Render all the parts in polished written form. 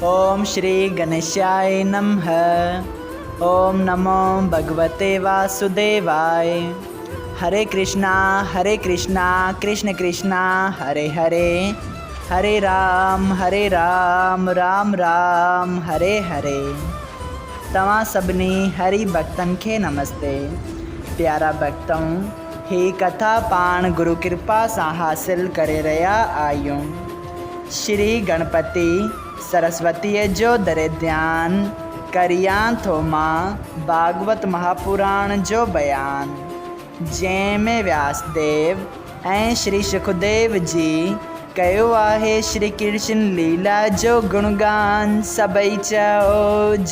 اوم شري گنيشاء نمه اوم نمو ڀڳوتي واسوديواء هري ڪرشنا هري ڪرشنا ڪرشن ڪرشنا هري هري هري رام هري رام رام رام هري هري توهان سڀني هري ڀڳتن کي نمستي پيارا ڀڳتؤ هي ڪٿا پاڻ گرو ڪرپا سان حاصل ڪري رهيا آهيون. شري گڻپتي سرسوتيء جو دري ڌيان ڪريان ٿو مان ڀاڳوت مهاپراڻ جو بيان، جنهن ۾ وياسديو ۽ شري شڪديو جي ڪيو آهي شري ڪرشن ليلا جو گڻگان، سڀئي چئو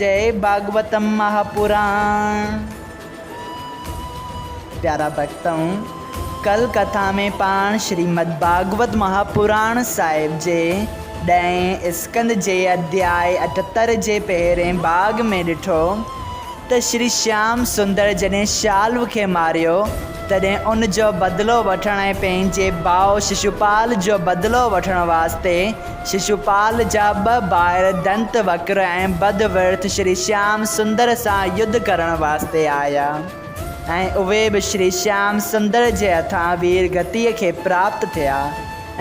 جئي ڀاڳوتم مهاپراڻ. پيارا ڀڳتؤ! ڪل ڪٿا ۾ پاڻ شريمد ڀاڳوت مهاپراڻ صاحب جي ڏهين اسڪنڌ جي اڌياء 78 جي پهرين ڀاڳ ۾ ڏٺو ته شري شيام سندر جڏهن شالو کي ماريو تڏهن ان جو بدلو وٺڻ ۽ پنهنجي ڀاء ششوپال جو بدلو وٺڻ واسطي ششوپال جا ٻه ڀائر دنت وڪر ۽ بد ورٿ شري شيام سندر سان يڌ ڪرڻ واسطي آيا ۽ اهي به شري شيام سندر جي هٿان وير گتيء کي پراپت ٿيا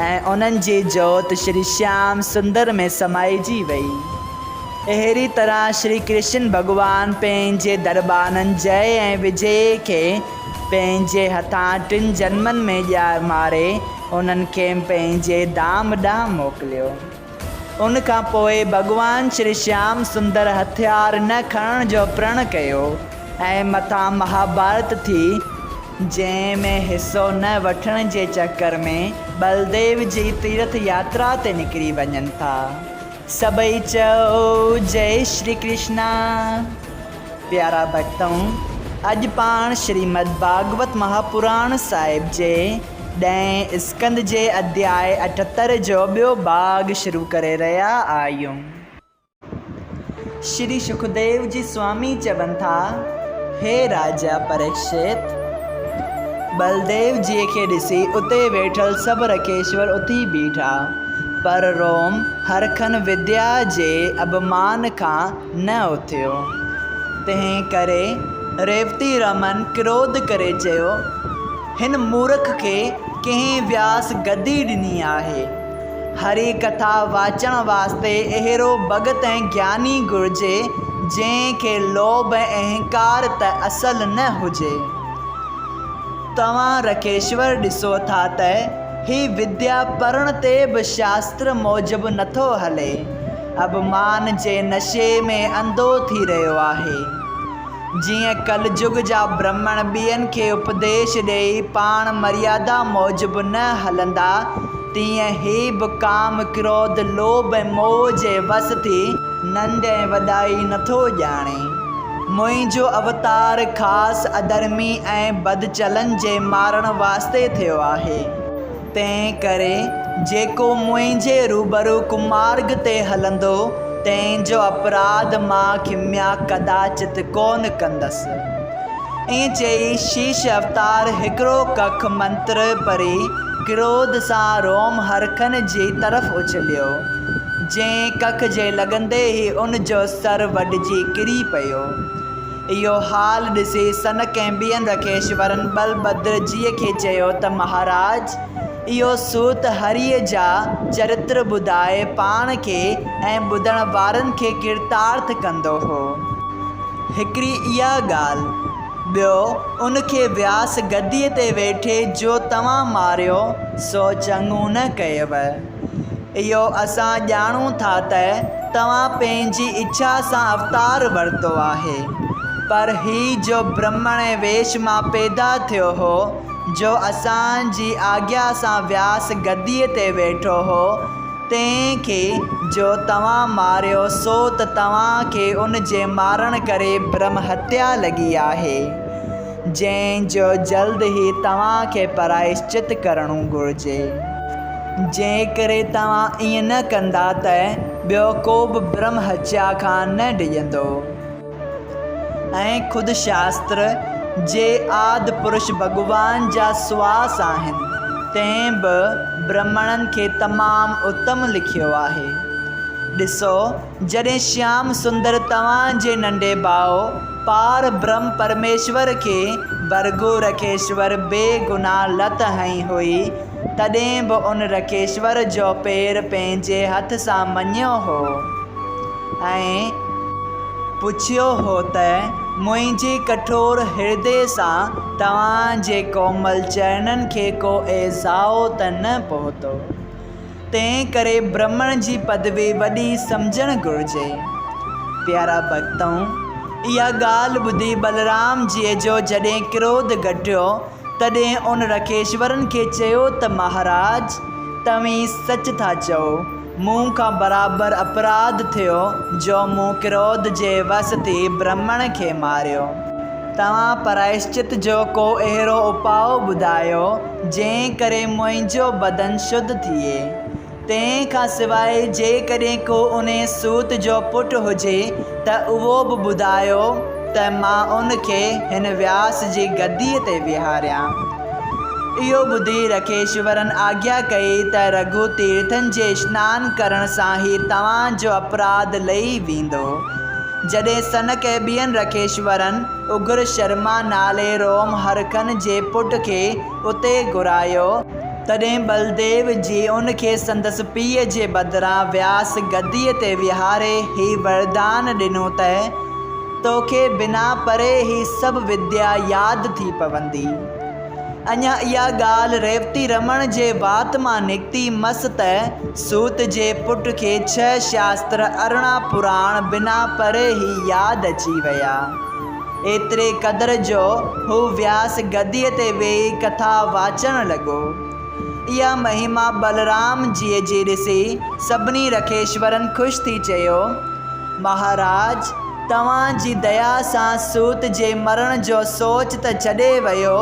۽ انهن جي جوت شري شيام سندر ۾ سمائجي وئي. اهڙي طرح شري ڪرشن ڀڳوان پنهنجي درٻانن جئه ۽ وجئه کي پنهنجي هٿان ٽن جنمن ۾ ماري انهن کي پنهنجي ڌام ڏانهن موڪليو. ان کان پوء ڀڳوان شري شيام سندر هٿيار نه کڻڻ جو پرڻ ڪيو ۽ مٿان مهاڀارت ٿي، جنهن ۾ حصو نه وٺڻ جي چڪر ۾ ٻلديو جي تيرٿ ياترا تي نڪري وڃن ٿا. سڀئي چئو جئي شري ڪرشنا. پيارا ڀڳتؤ! اڄ پاڻ شريمد ڀاڳوت مهاپراڻ صاحب جي ڏهين اسڪنڌ جي اڌياء 78 جو ٻيو ڀاڳ شروع ڪري رهيا آهيون. شري شڪديو جي سوامي چون ٿا، هي راجا پريڪشت! ٻلديو جيء کي ڏسي اتي ويٺل سڀ رکيشور اٿي بيٺا، پر روم هرکن وديا جي اڀمان کان نه اٿيو. تنهن ڪري ريوتي رمن ڪروڌ ڪري چيو، هن مورک کي ڪنهن وياس گدي ڏني آهي. هري ڪٿا واچڻ واسطي اهڙو ڀڳت ۽ گياني گهرجي، جنهن کي لوڀ ۽ اهنڪار ته اصل نه هجي. توهان رکيشور ڏسو ٿا ته هي وديا پڙهڻ تي به شاستر موجب نٿو هلي. اڀمان جي نشي ۾ انڌو ٿي رهيو آهي. جيئن ڪلجگ جا برهمڻ ٻين کي اپديش ڏيئي پاڻ مريادا موجب نه هلندا، تيئن هي به ڪام، ڪروڌ، لوڀ ۽ موهه جي وس ٿي ننڍ ۽ وڏائي نٿو ڄاڻي. منهنجو اوتار خاص اڌرمي ۽ بدچلن جي مارڻ واسطي ٿيو آهي. تنهن ڪري جيڪو منهنجي روبرو ڪمارگ تي هلندو، تنهن جو اپراڌ مان کميا ڪداچت ڪونه ڪندس. ائين چئي شيش اوتار هڪڙو ڪک منتر پڙهي ڪروڌ سان روم هرکن جي طرف اڇليو، جنهن ڪک جي لڳندي ئي ان جو سر وڍجي ڪري پيو. اهو حال ڏسي سنڪ ۽ ٻين رکيشورن ٻلڀدر جيء کي چيو ته مهاراج! اهو سوت هريء جا چرتر ٻڌائي پاڻ کي ۽ ٻڌڻ وارن کي ڪرتارٿ ڪندو هو. هڪڙي اها ڳالهه. ٻيو ان کي وياس گديء تي ويٺي جو توهان ماريو، سو چڱو نه ڪيو. اهو اسان ڄاڻون ٿا ته توهان پنهنجي اڇا سان اوتار ورتو آهي، پر هي جو برهمڻ ويش مان پيدا ٿيو هو، جو اسان جي آگيا سان وياس گديء تي ويٺو هو، تنهن کي جو توهان ماريو، سو ته توهان کي ان جي مارڻ ڪري برهم هتيا لڳي آهي، جنهن جو جلد ئي توهان کي پرائشچت ڪرڻو گهرجي. جيڪڏهن توهان ائين نه ڪندا ته ٻيو ڪو به برهم هتيا کان نه ڊڄندو. ۽ خود شاستر، جي آد پرش ڀڳوان جا سواس آهن، تنهن به برهمڻن کي تمام اتم لکيو آهي. ڏسو، جڏهن شيام سندر توهان جي ننڍي ڀاء پار برهم پرميشور کي ڀرگو رکيشور بي گناهه لت هنئي هئي، تڏهن به ان رکيشور جو پير پنهنجي هٿ سان مڃيو هو ۽. پڇيو هو ته منهنجي ڪٺور هردي سان توهان جي ڪومل چرنن کي ڪو ايذاء ته نه پهتو. تنهن ڪري برهمڻ جي پدوي وڏي سمجهڻ گهرجي. پيارا ڀڳتؤ! اها ڳالهه ٻڌي ٻلرام جيء جو جڏهن ڪروڌ گهٽيو، تڏهن ان رکيشورن کي چيو ته مهاراج! توهين سچ ٿا چئو، مون کان برابر اپراڌ ٿيو، جو مون ڪروڌ جي وس ٿي برهمڻ کي ماريو. توهان پرائشچت جو ڪو اهڙو اپاء ٻڌايو، جنهن ڪري منهنجو بدن شڌ ٿئي. تنهن کان سواء جيڪڏهن ڪو انهي سوت جو پٽ هجي ته اهو به ٻڌايو ته مان ان کي هن وياس جي گديء تي ويهاريان. اهو ٻڌي رکيشورن آگيا ڪئي ته رگهو تيرٿن جي اشنان ڪرڻ سان هي توهان جو اپراڌ لهي ويندو. جڏهن سنڪ ۽ ٻين رکيشورن اگر شرما نالي روم هرکن جي پٽ کي اتي گهرايو، تڏهن ٻلديو جي ان کي سندس پيء جي بدران وياس گديء تي ويهاري هي وردان ڏنو ته، توکي بنا پڙهي هي سڀ وديا ياد ٿي پوندي. اڃا اها ڳالهه ريوتي رمڻ جي وات مان نڪتي مس ته سوت جي پٽ کي ڇهه شاستر 18 پراڻ بنا پڙهي ئي ياد اچي ويا. ايتري قدر جو هو وياس گديء تي ويهي ڪٿا واچڻ لڳو. اها مهما ٻلرام جيء جي ڏسي سڀني رکيشورن خوش ٿي چيو، مهاراج! توهان جي ديا سان سوت جي مرڻ جو سوچ ته ڇڏي ويو،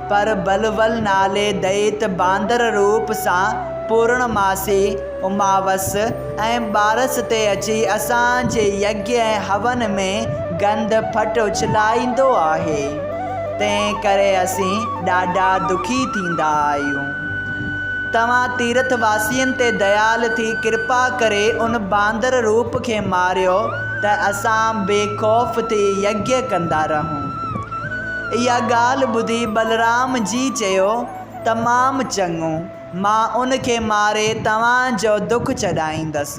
پر بلول نالي دئيت باندر روپ سان پورڻماسي، اماوس ۽ ٻارس تي اچي اسان جي يگيه ۽ هون ۾ گند ڦٽ اڇلائيندو آهي، تنهن ڪري اسين ڏاڍا دکي ٿيندا آهيون. توهان تيرٿ واسين تي ديال ٿي ڪرپا ڪري ان باندر روپ کي ماريو ته اسان بي خوف ٿي يگيه ڪندا رهون. اها ڳالهه ٻڌي ٻلرام جي چيو، تمام چڱو، مان ان کي ماري توهان جو دک ڇڏائيندس.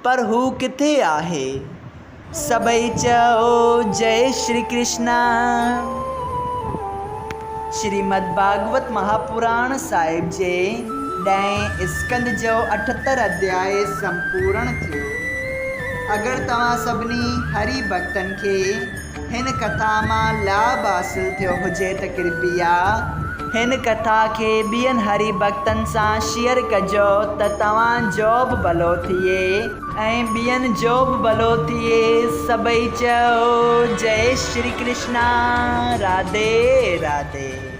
پر هو ڪٿي آهي؟ سڀئي چئو جئي شري ڪرشنا. شريمد ڀاڳوت مهاپراڻ صاحب جي ڏهين اسڪنڌ جو 78 اڌياء سمپورڻ ٿيو. اگر توهان سڀني هري ڀڳتن کي هن ڪٿا مان لاڀ حاصل ٿيو هجي ته ڪرپيا هن ڪٿا کي ٻين هري ڀڳتن سان شيئر ڪجو ته توهان جو به ڀلو ٿئي. ۽ ٻين جو به ڀلو ٿئي. سڀئي چئو جئي شري ڪرشنا راڌي راڌي.